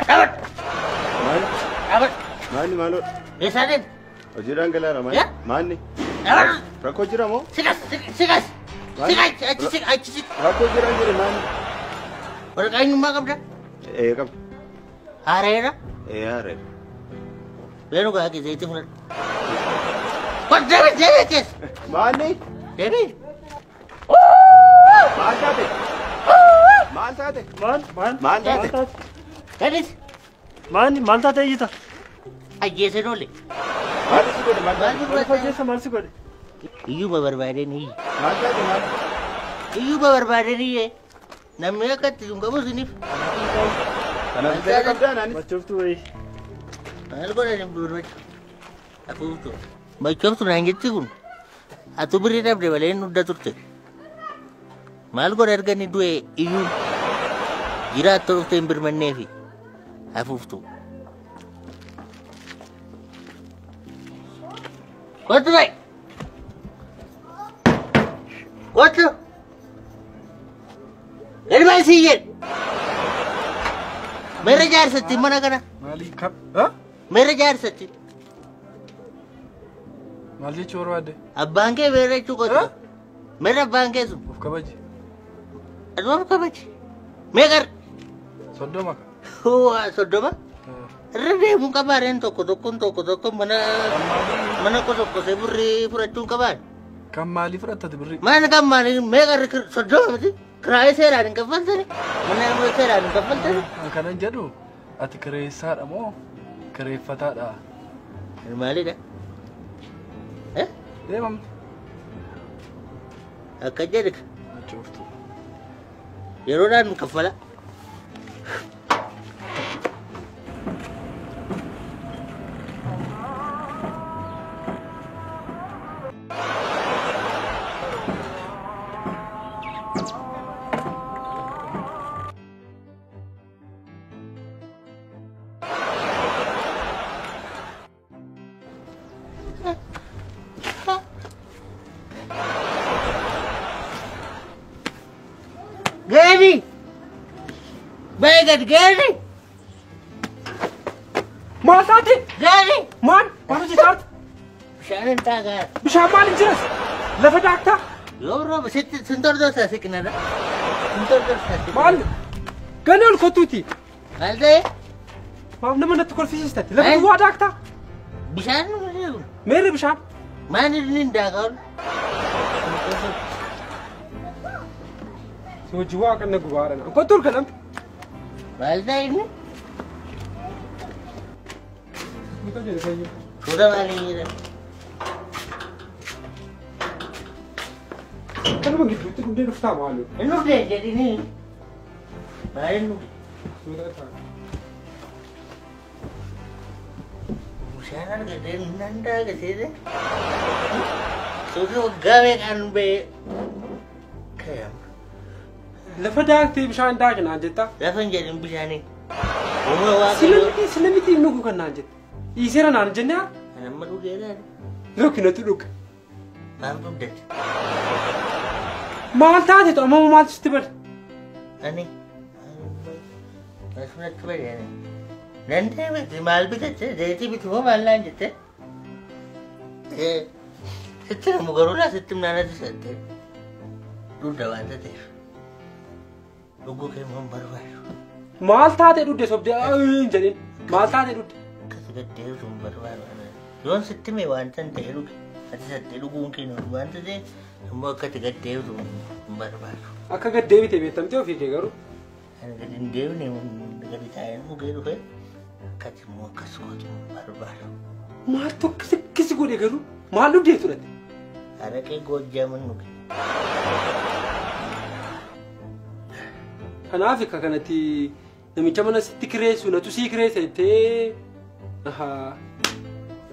Dhaabadhu. Maali? Dhaabadhu. Maali maaloo? Eessaa deemta? Hojiidhaan galaara maali? Yaa? Maali? Dhaabadhu. Rakkoo jira moo? Siqas siqas. Siqas achi siq achi siq. Rakkoo jira hin jedhe maali? Waraqaa eenyummaa qabda? Ee qaba. Haareera? Ee haareera. Beenu gaa zayitii fudhadhu. Kottu deebi deebi keessa. Maali? Deebi. Maal taate? Maal taate? Maal? Maal? Maal taate? Gadis. Maal? Maal taate iyyita? Ajjeesee dole. Maal si godhe? Maal Maal taate? gurgurta? Ajjeesa maal si godhe? Iyyuma barbaadeen iyye. Maal taate maal? Iyyuma barbaadeen iyye. Namni akka itti sun qabu isiniif. Kanaaf seera qabdaa naanis. Machooftuu wayii. Maal godhan hin birmachu. Afuuftu. Machooftu naan jetti kun. Atu birrii dhabde malee inni hunda turte. Maal godha erga inni du'e iyyuu jiraattu dhuftee hin birmanneefi. Afuuftu. Kottu ba'i. Kottu. Gadi ba'i siin jedhe. Meerra jaarsatti mana kana. Maali kam? Ha? Meerra jaarsatti. Maal jechuu barbaadde? Abbaan kee meerra jechuu kottu. Meerra abbaan kee sun. Of kabaji. Aduuf kabaji. Meeqar? 30 ka. Waa 30? Irra deemuun qabaareen tokko tokkoon tokko tokko mana mana qosoqqosee birrii fudhachuun qabaan. Kan maalii fudhattati birrii? Mana kan maalii meeqarri 30 miti? Kiraayii seeraan hin kaffaltani? Mana seeraan hin kaffaltani? Kanan jedhu ati kireessaadha moo kireeffataadha? Maalidha? Deemamte. Akka jedhe Machooftuu. yeroodhaan nu kaffala. Gadi! Bayi gadi gadi! Maal taate? Gadi! Maal? Maal hojjetaarta? Bishaan hin taagaa. Bishaan maal hin jiras? Lafa daaktaa? Yoo rooba sitti sin tordorsaa siqinadha. Sin tordorsaa siqinadha. Maal? Gana ol kottuuti. Maal ta'e? Maaf nama natti kolfisiistatti? Lafa duwwaa daaktaa? Bishaan nu jiru. Meerri bishaan? Maal inni hin daakaa ol? Si hojii waa qanna gubaadha. Kottu ol kanamte. Maal ta'e inni? Suuta jedhe fayyuu. Suuta maalii jedhan? Kanuma gidduutti dhugdee dhuftaa maaloo? Hin dhugdee jedhini. Maal hin dhugde? Suuta ta'a. Bishaan argatee nan daagatee suuti waggaa meeqaan ba'ee ka'ama. Lafa daaktee bishaan daaki naan jettaa? Lafa hin jedhin bishaanii. Uumama waaqayyoo. Sila miti hin dhugu kan naan jette. Dhiiseera naan jenne haa? Kan amma dhugeera. Yookiin natu dhuga. Maal dhugdate? Maal taatetu amma maaltu sitti bade? Ani asumatti bade ani. Nan deemte maal bitatte zayitii bitu moo maal naan jette? Sitti namu garuu laa sitti naanatti satte. Dhugda waan ta'eef. Dhuguu kee immoo hin barbaadu. Maal taate dhugde sobdee hin jedhin. Maal taate dhugde? Akkas gaddeebisu hin barbaadu. Yoon sitti mee wanta hin ta'e dhuge. Ati sattee dhuguun kee nu wanta ta'e immoo akka ati gaddeebisu hin barbaadu. Akka gaddeebite beektamtee ofii kee garuu. Ani gadi hin deebine gadi taa'een dhugee dhufe akka ati immoo akkas gootu hin barbaadu. Maaltu akkas akkasi godhe garuu? Maal dhugdee turate? Araqee Goojjaaman dhuge. Kanaaf akka kanatti namicha mana sitti kireessu natu sii kireessa jettee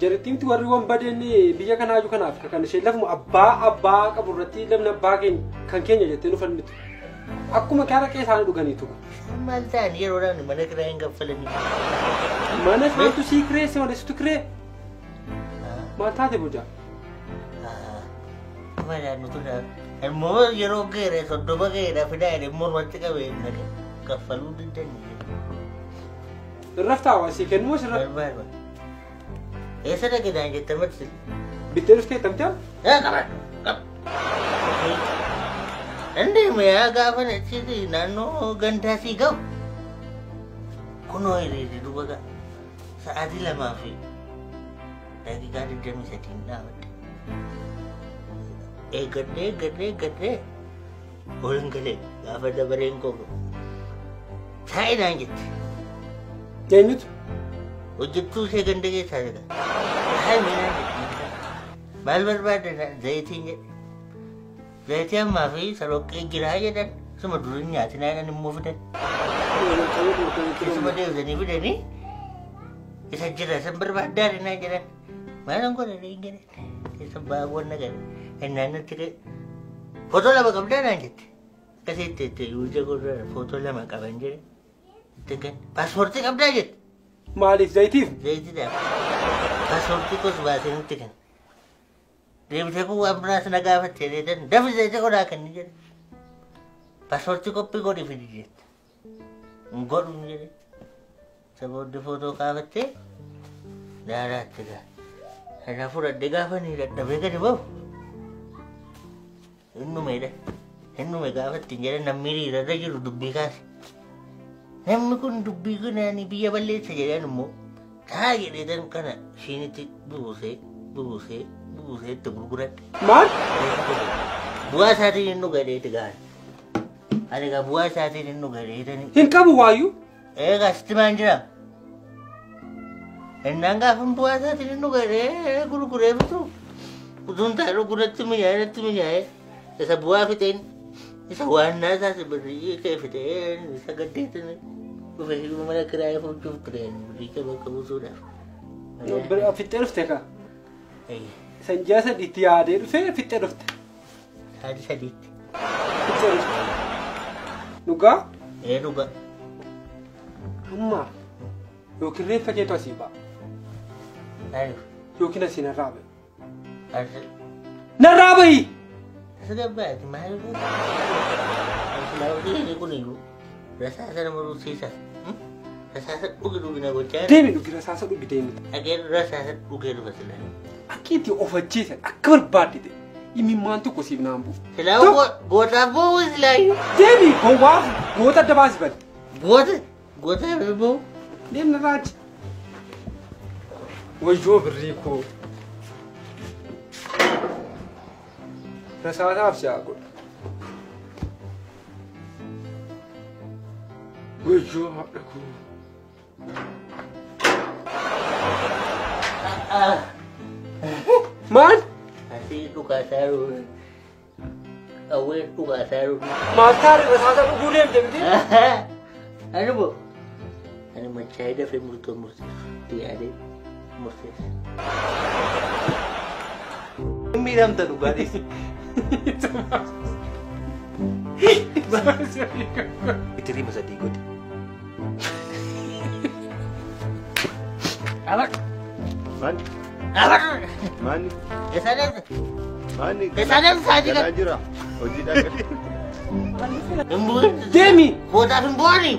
jarattiimti warri waan badeen biyya kanaa jiru kanaaf kan isheen lafuma abbaa qabu irratti lafni abbaa keenya kan keenya jettee nu falmitu. Akkuma araqee isaanii dhuganiitu. Maal ta'an yeroodhaan mana kiraa hin kaffalanii. Mana isaantu sii kireesse malee situ kiree. Maal taate bojaa? Maal nutu immoo yeroo geere 30 geera fidaa jedhee mormatti qabee kaffaluu didanii. Raftaa waa sii kennu moo sirra? Barbaadu. Eessa dhaqe naan jette marti? Bittee dhuftee tamtee? Qabadhu. Qab. Inni yaa gaafa achitti naannoo gandaa sii ga'u. Kunoo hiriirri duuba ga'a. Sa'aatii 2:23 dhaabadhe. Eeggadhee eeggadhee eeggadhee ol hin galee gaafa dabareen koo ga'u. Taa'i naan jette. Eenyutu? Hojjettuu ishee ganda keessaa jira. Taa'i mee naan jette. Maal barbaadda zayitiin jedhe. Zayitii ammaa fi saloqqee jiraa jedhan. Suma durii nyaatinaa jedhan immoo fidan. Isuma deebisanii fidanii isa jira isan barbaaddaa naan jedhan. Maalan godha hin jedhan. Isa baawwan nagan. Innaan natti ka'e. Footoo 2 qabdaa naan jette. Akkasitti itti yuuja godhan footoo 2 qaban jedhe. Itti kenna. Paaspoortii qabdaa jette. Maaliif zayitiif? Zayitiidhaaf. Paaspoortii kos baasee nutti kenna. Deebitee kun waan biraas na gaafatte jedhee dafi zayitii godhaa kenni jedhe. Paaspoortii qophii godhi fidi jette. Hin godhu jedhe. Isa booddee footoo kaafattee daaraatti gaa. Kana fudhadhee gaafa ni dadhabee gadi ba'u. Innumeedha. Innume gaafa ittiin jedhan namni hiriirarra jiru dubbii kaase. Namni kun dubbii kanaan biyya balleessa jedhan immoo taa jedhee kana ishiinitti buusee buusee buusee itti gurguradhe. Maal? Bu'aa isaatiin inni gadheeti gaara. Ani egaa bu'aa isaatiin inni gadheetani. Hin qabu waayyuu? Eegaa sitti maan jira? Innaan gaafa bu'aa isaatiin inni gadhee gurguree bitu utuun taa'ee gurguratti mi'aayee natti mi'aayee isa bu'aa fixeen isa waannaa isaas birrii kee fixeen isa gaddeetani dhufe hir'uu mana kiraayee fuudhuuf tureen birrii kee bakka buusuudhaaf. Fixee dhufte kaa? Isan ji'a sadiitti yaadee dhufee fixee dhufte. Sa'aatii sadiitti. Fixee dhufte. Dhugaa? Ee dhugaa. Amma yookiin reeffa keetu asii ba'a. Maaliif? Yookiin asii narraa ba'i. Asii. Narraa ba'i! Asi gabbaati maaliif? Silaa kun iyyuu rasaasa nama rusiisa. Rasaasa dhugi dhugi na gochaa. Deemi dhugi rasaasa dhugi deemi. Dhaqee rasaasa dhugee dhufa silaa. Akka itti of ajjeesan akka barbaadde ta'e imimmaan tokko siif naan bu'u. Silaa gootaaf bu'u silaayyuu. Deemi gowwaaf goota adda baasi bali. Goota gootaaf bu'u. Deemna raaji. Wayyoo birrii koo. Rasaasaaf si'a godha. Wayyoo haadha koo. Maal? Asii dhugaasaa jiru. Qawwee dhugaasaa jiru. Maal taate rasaasa dhuguu deemte miti? Ani boo. Ani machaa'ee dafee murtoo murteessu. Yaadee murteessu. Miidhamta dhugaadhis. Itiriima sadii godhi. Abad. Maali? Abad. Maali? Eessa deemte? Maali? Eessa deemte sa'aatii kana? Galaa jira. Hojiidhaan gala. Hin bu'in. Deemi! Gootaaf hin bu'ani.